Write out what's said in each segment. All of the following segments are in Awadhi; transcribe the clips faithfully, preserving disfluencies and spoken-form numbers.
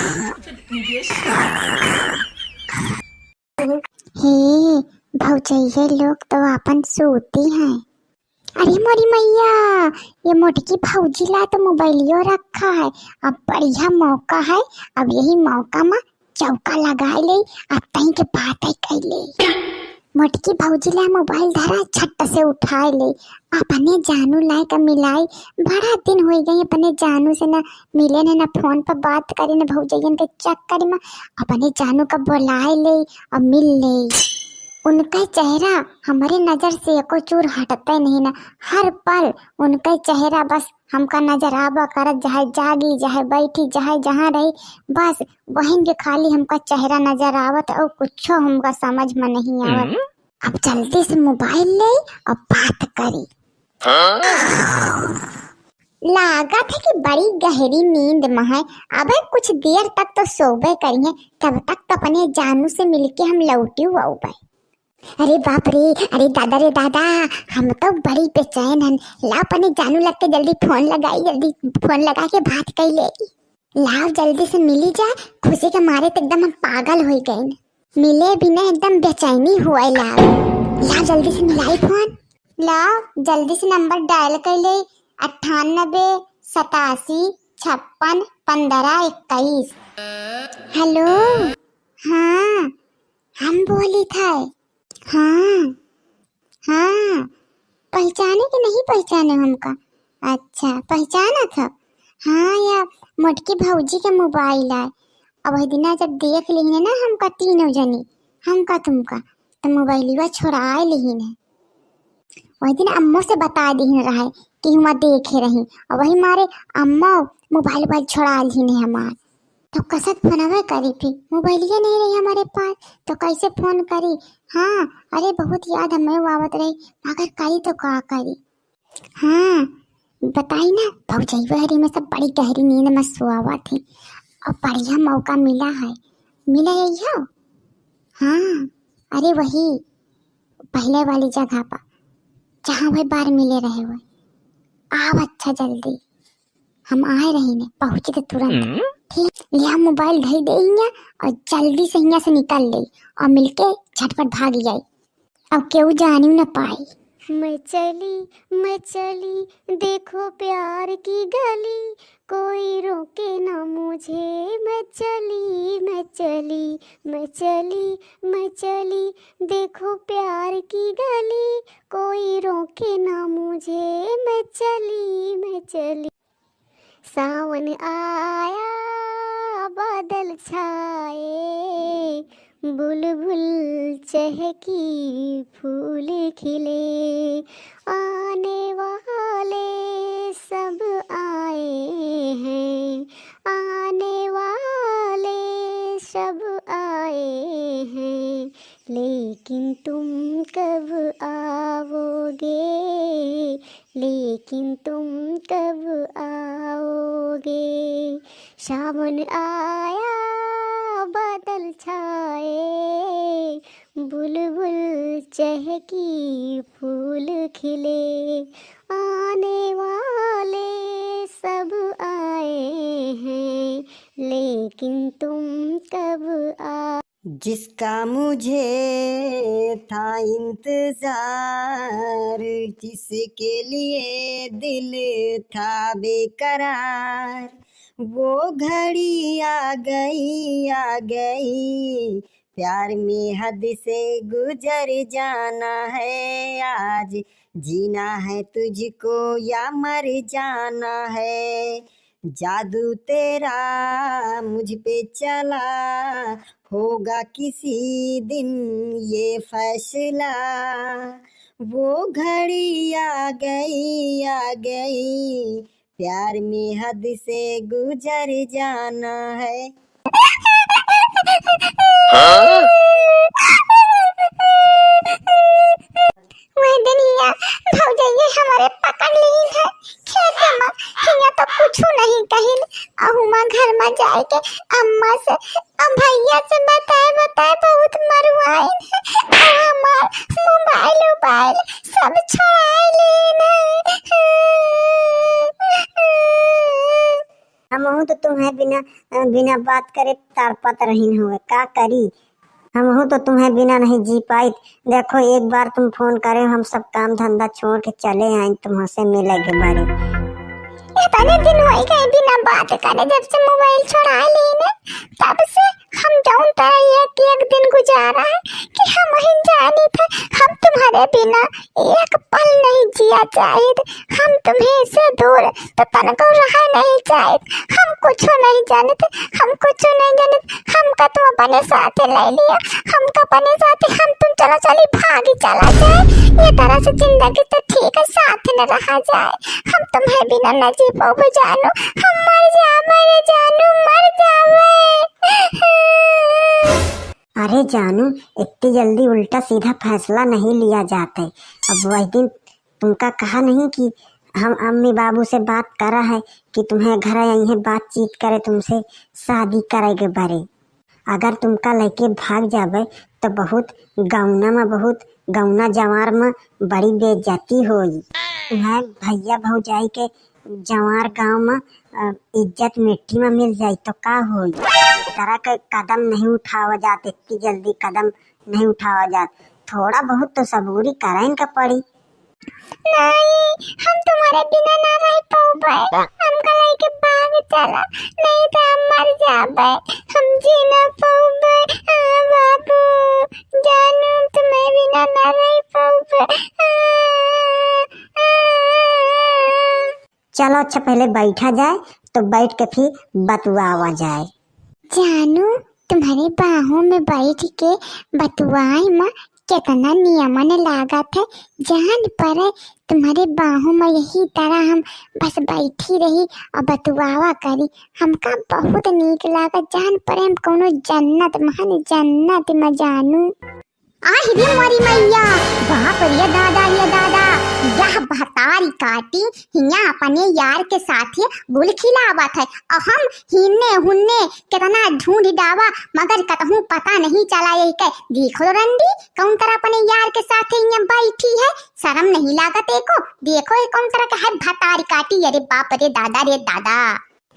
हे, भौजैया लोग तो आपन सूती हैं। अरे मोरी मैया, ये मोटकी भौजी ला तो मोबाइलियो रखा है। अब बढ़िया मौका है, अब यही मौका मा चौका लगाए ले, अब तहीं के बात है कैले। मोटकी भौजी ला मोबाइल धरा, झट से उठाए ले, अपने जानू लाए का मिलाई। बड़ा दिन हो गए अपने जानू से ना मिले ने, ना फोन पर बात करे, ना भौजैयन के चक्कर में अपने जानू का बुलाए ले और मिल ले। उनका चेहरा हमारे नजर से एको चूर हटते नहीं ना, हर पल उनका चेहरा बस हमका नजर आवा करत, चाहे जागी, चाहे बैठी, चाहे जहाँ रही, बस वहीं के खाली हमका चेहरा नजर आवत और कुछो हमका समझ में नहीं आवत। हम्म? अब जल्दी से मोबाइल ले और बात करी। हाँ? लागत है कि बड़ी गहरी नींद में है। अबे कुछ देर तक तो सोबे करिए, तब तक तो अपने जानू से मिलके हम लौटी आउबे। अरे बाप रे, अरे दादा रे दादा, हम तो बड़ी बेचैन हन। ला अपने जानू लग के जल्दी फोन लगाई, जल्दी फोन लगा के बात कर ले। लाओ जल्दी से मिली जा, खुशी के मारे तो एकदम हम पागल हो गए। मिले बिना एकदम बेचैनी हुए लाओ। लाओ जल्दी से मिलाई फोन। लाओ जल्दी से नंबर डायल कर ले, अट्ठानबे सतासी छप्पन पन्द्रह इक्कीस। हेलो, हाँ, हम बोली थे। हाँ, हाँ, पहचाने कि नहीं पहचाने हमका? अच्छा, पहचाना था। हाँ, या मोटकी भौजी के मोबाइल आए। अब वही दिना जब देख लिहिन ना हमका तीनों जनी, हमका तुमका, तो मोबाइलिया छोड़ाए लिहिन है। वही दिन अम्मो से बता दिहिन रहे कि हुआ देखे रही, और वही मारे अम्मो मोबाइल वोबाइल छोड़ा लिहिन है हमार। तो कसत फोनवे करी, फिर मोबाइलिए नहीं रही हमारे पास, तो कैसे फोन करी? हाँ, अरे बहुत याद हमें आवत रही, मगर करी तो का करी? हाँ, बताई ना, भौजैया हरी में सब बड़ी गहरी नींद में सोवा थी, और बढ़िया मौका मिला है। मिला है यो? हाँ, अरे वही पहले वाली जगह पर, जहाँ वही बार मिले रहे हुए। आव अच्छा जल्दी, हम आए रही ने, पहुँचे थे तुरंत। हम्म? ठीक, लिया मोबाइल धई दे हियाँ और जल्दी से हियाँ से निकल ले और मिलके झटपट भाग जाए। अब केहू जानियो न पाई। मैं चली, मैं चली, देखो प्यार की गली, कोई रोके ना मुझे। मैं चली, मैं चली, मैं चली, मैं चली, देखो प्यार की गली, कोई रोके ना मुझे। मैं चली, मैं चली। सावन आया, बादल छाए, बुलबुल चहकी, फूल खिले, आने वाले सब आए हैं, आने वाले सब आए हैं, लेकिन तुम कब आओगे, लेकिन तुम कब आओगे? सावन आया, बादल छाए, बुलबुल चहकी, फूल खिले, आने वाले सब आए हैं, लेकिन तुम कब आ- जिसका मुझे था इंतजार, जिसके लिए दिल था बेकरार, वो घड़ी आ गई, आ गई। प्यार में हद से गुजर जाना है आज, जीना है तुझको या मर जाना है। जादू तेरा मुझ पे चला, होगा किसी दिन ये फैसला। वो घड़ी आ गई, आ गई, प्यार में हद से गुजर जाना है। हाँ? वह दिन हिया भौजैया हमारे पकड़ लीन है खेत में, हिया तो कुछ नहीं कहिन। अहुमा घर में जाए के अम्मा से, अब भैया से बताए बताए बहुत मरुआइन है। हमार मोबाइल उबाइल सब छोड़ाए लीन है। हमहू तो तुम्हें बिना, बिना बात करे तड़पत रहिन हुए, का करी? हमहू तो तुम्हें बिना नहीं जी पाइत। देखो, एक बार तुम फोन करे, हम सब काम धंधा छोड़ के चले आए तुमसे मिले के बरे। इतने दिन हो गए बिना बात करे, जब से मोबाइल छोड़ा ली ने, तब से हम जौन तरह एक, एक दिन गुजारा है कि हम ही जानी थे, हम तुम्हारे बिना एक पल नहीं जिया चाहित। हम तुम्हें से दूर तो तनको रहा नहीं चाहित। हम कुछ नहीं जानते, हम कुछ नहीं जानते। हमका तुम अपने साथ ले लिया, हमका अपने साथ, हम तुम चलो चली भागी चला जाए। ये तरह से जिंदगी तो ठीक है, साथ न रहा जाए। हम तुम्हें बिना न जी पाओ जानू, हम मर जावे रे जानू, मर जावे। अरे जानू, इतनी जल्दी उल्टा सीधा फैसला नहीं लिया जाते। अब वही दिन तुमका कहा नहीं कि हम अम्मी बाबू से बात करा है कि तुम्हें घर आई है बातचीत करे, तुमसे शादी करे के बारे। अगर तुमका लेके भाग जावे तो बहुत गौना में, बहुत गौना जवार में बड़ी बेइज्जती होई। तुम्हें भैया भौजाई के जवार गांव में, अ, इज्जत मिट्टी में मिल जाई तो का होई? इस तरह के कदम नहीं उठावा जात, इतनी जल्दी कदम नहीं उठावा जात। थोड़ा बहुत तो सबूरी करे इनका पड़ी। नहीं, हम तुम्हारे बिना ना रह पाउबे। हमका लेके भाग चला, नहीं तो हम मर जाबे। हम जी ना पाउबे। आ, बाबू, जानू, तुम्हें बिना ना रह पाउबे। आ, आ, आ। चलो अच्छा, पहले बैठा जाए, तो बैठ के फिर बतुआवा जाए। जानू, तुम्हारे बाहों में बैठ के बतुआए में कितना नियमन लागत है। जान पड़े तुम्हारे बाहों में यही तरह हम बस बैठी रही और बतुआवा करी, हमका बहुत नीक लागत। जान पड़े हम कौनो जन्नत महन जन्नत में जानू। आहि रे मोरी मैया, बाप रे दादा रे दादा, यह भतारी काटी हियाँ अपने यार के साथे गुल खिलावत है। और हम हिन्ने हुन्ने कितना ढूंढ डावा, मगर कतहूँ पता नहीं चला। यही के देखो रंडी, कौन तरह अपने यार के साथे हियाँ बैठी है, शर्म नहीं लागत एको। देखो ये कौन तरह के है भतारी काटी, अरे बाप रे दादा रे दादा।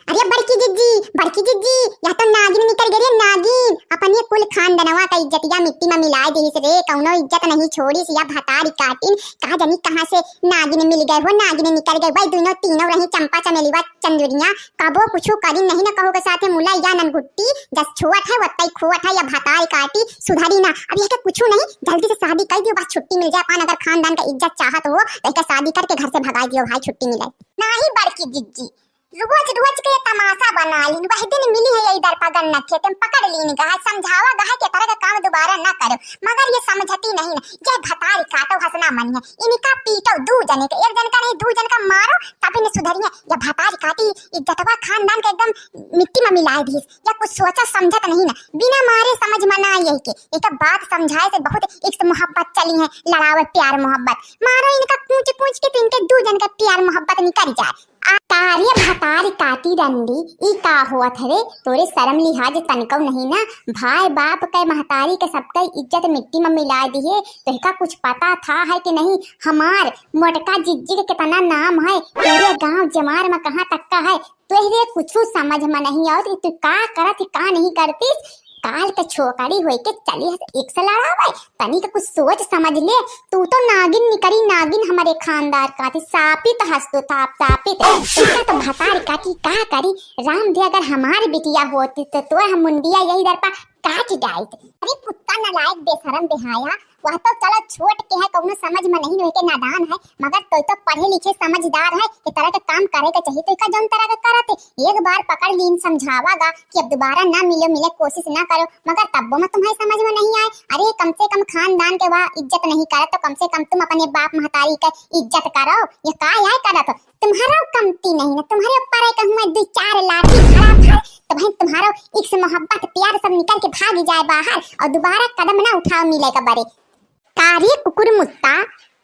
अरे बड़की जिज्जी, बड़की जिज्जी, या तो नागिन निकल गई रे नागिन। अपने कुल खानदनवा का इज्जतिया मिट्टी में मिलाए दिहिस रे, कौनो इज्जत नहीं छोड़िस या भतारी काटिन। का जानी कहाँ से नागिन मिल गए हो, नागिन निकल गए। वही दोनों तीनों रही चंपा चमेलिया चंदुरिया, कबो कुछु करी नहीं न कहो के साथे मुला या ननगुट्टी, जस छुअत है वत्तई खुअत है या भतारी काटी सुधरी ना। अब यह के कुछु नहीं, जल्दी से शादी कर दियो, बस छुट्टी मिल जाए। अपन अगर खानदान का इज्जत चाहत हो तो एक शादी करके घर से भगा दियो भाई, छुट्टी मिले। नहीं बड़की जिज्जी, रोज रोज के ये तमाशा बना लीन। वह दिन मिली है यही दरपा गन्ना खेत में पकड़ लीन गा है, समझावा गा है कि तरह का काम दोबारा ना करो, मगर ये समझती नहीं ना। ये भतारी काटो हंसना मन है, इनका पीटो दू जने के, एक जन का नहीं दू जन का मारो तब इन्हें सुधरिए। ये भतारी काटी इज्जतवा खानदान के एकदम मिट्टी में मिलाए दीस। या कुछ सोचा समझत नहीं ना, बिना मारे समझ में ना आई यही के। एक बात समझाए से बहुत इश्क मोहब्बत चली है, लड़ावे प्यार मोहब्बत। मारो इनका कूच कूच के तो इनके दू जन का प्यार मोहब्बत निकल जाए। आ, का रे भतारी काटी रंडी, ई का होत हवे? तोरे शर्म लिहाज तनिको नहीं ना? भाई बाप के महतारी के सबके इज्जत मिट्टी में मिला दिए, तोहका कुछ पता था है कि नहीं? हमार मोटका जिज्जी के कितना नाम है, पूरे गांव जमार में कहाँ तक का है, तोहरे कुछ समझ में नहीं आवत कि तू का करत ही, का नहीं करतीस। काल के छोकरी होई के चली हस एक से लड़ावे, तनी के कुछ सोच समझ ले। तू तो नागिन निकरी नागिन, हमारे खानदार काटी सापित हस तू, ताप सापित। इनका तो भतार काटी का करी, राम दे अगर हमार बिटिया होती तो, तो हम मुंडिया यही दर पर काट डाइत। अरे कुत्ता नालायक बेशरम बेहाया, वह तो चलो छोट के है, कौनो समझ में नहीं, वह के नादान है, मगर तोय तो पढ़े लिखे समझदार है, ये तरह के काम करे के चाहिए, तो इका जौन तरह के करत है, एक बार पकड़ लीन समझावा गा कि अब दोबारा ना मिलो, मिले कोशिश ना करो, मगर तब्बो में तुम्हारी समझ में नहीं आए। अरे कम से कम खानदान के वह इज्जत नहीं करत, तो कम से कम तुम अपने बाप महतारी के इज्जत करो। ये का है करत हो? तुम्हारा कमती नहीं ना, तुम्हारे ऊपर है कहूँ मैं दो चार लाठी भड़ा भड़, तो भाई तुम्हारा इश्क मोहब्बत प्यार सब निकल के भाग जाए बाहर और दोबारा कदम ना उठाओ मिले का बरे। का रे कुकुर मुत्ता,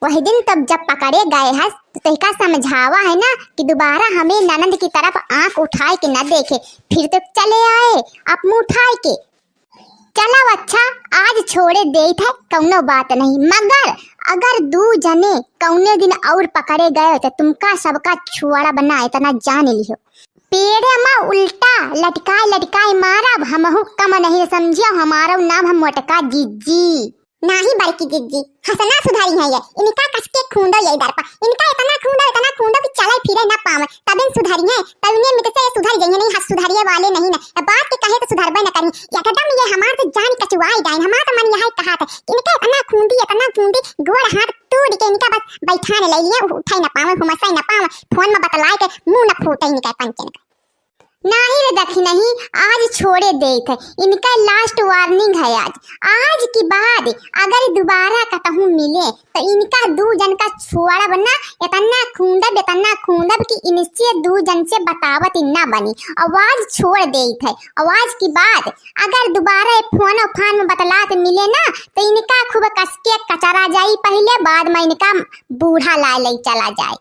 वही दिन तब जब पकड़े गए हस, तो तोहका समझावा है ना कि दोबारा हमें ननद की तरफ आंख उठाए के न देखे, फिर तो चले आए आप मुंह उठाए के। चलो अच्छा, आज छोड़े देत है, कौनो बात नहीं, मगर अगर दू जने कौने दिन और पकड़े गए तो तुमका सबका छुआड़ा बना, इतना जान लियो। पेड़े मा उल्टा लटकाए लटकाए मारब, हमहू कम नहीं समझियो, हमारो नाम हम मोटका जिज्जी। नाही बड़की जिज्जी, हंसना सुधारी है ये, इनका कस के खूंदो ये दर पर, इनका इतना खूंदो, इतना खूंदो कि चले फिरे ना पावे, तबे सुधारी है, तब इन्हें मिट से ये सुधर जाइए, नहीं हंस सुधारिए वाले नहीं ना, बात के कहे तो सुधरबे न करी, एकदम ये हमार तो जान कचुआई डाइन, हमार तो मन यही कहा था, इनका इतना खूंदी, इतना खूंदी, गोड़ हाथ तोड़ के इनका बस बैठाने ले लिए, उठे न पावे, हुमसे न पावे, फोन में बतलाए के मुंह न फूटे इनका पंचन का। नाही रे दखिनही, आज छोड़े देत है, इनका last warning है आज। आज के बाद अगर दोबारा कतहूँ मिले तो इनका दू जन का छोड़ब ना, इतना खूंदब, इतना खूंदब कि इनसे दू जन से बतावत ही ना बनी। आवाज छोड़ देत है, आवाज के बाद अगर दोबारा ये फोन और फान में बतलात मिले ना तो इनका खूब कस के कचरा जाई पहले, बाद में इनका बूढ़ा लाए ले चला जाए।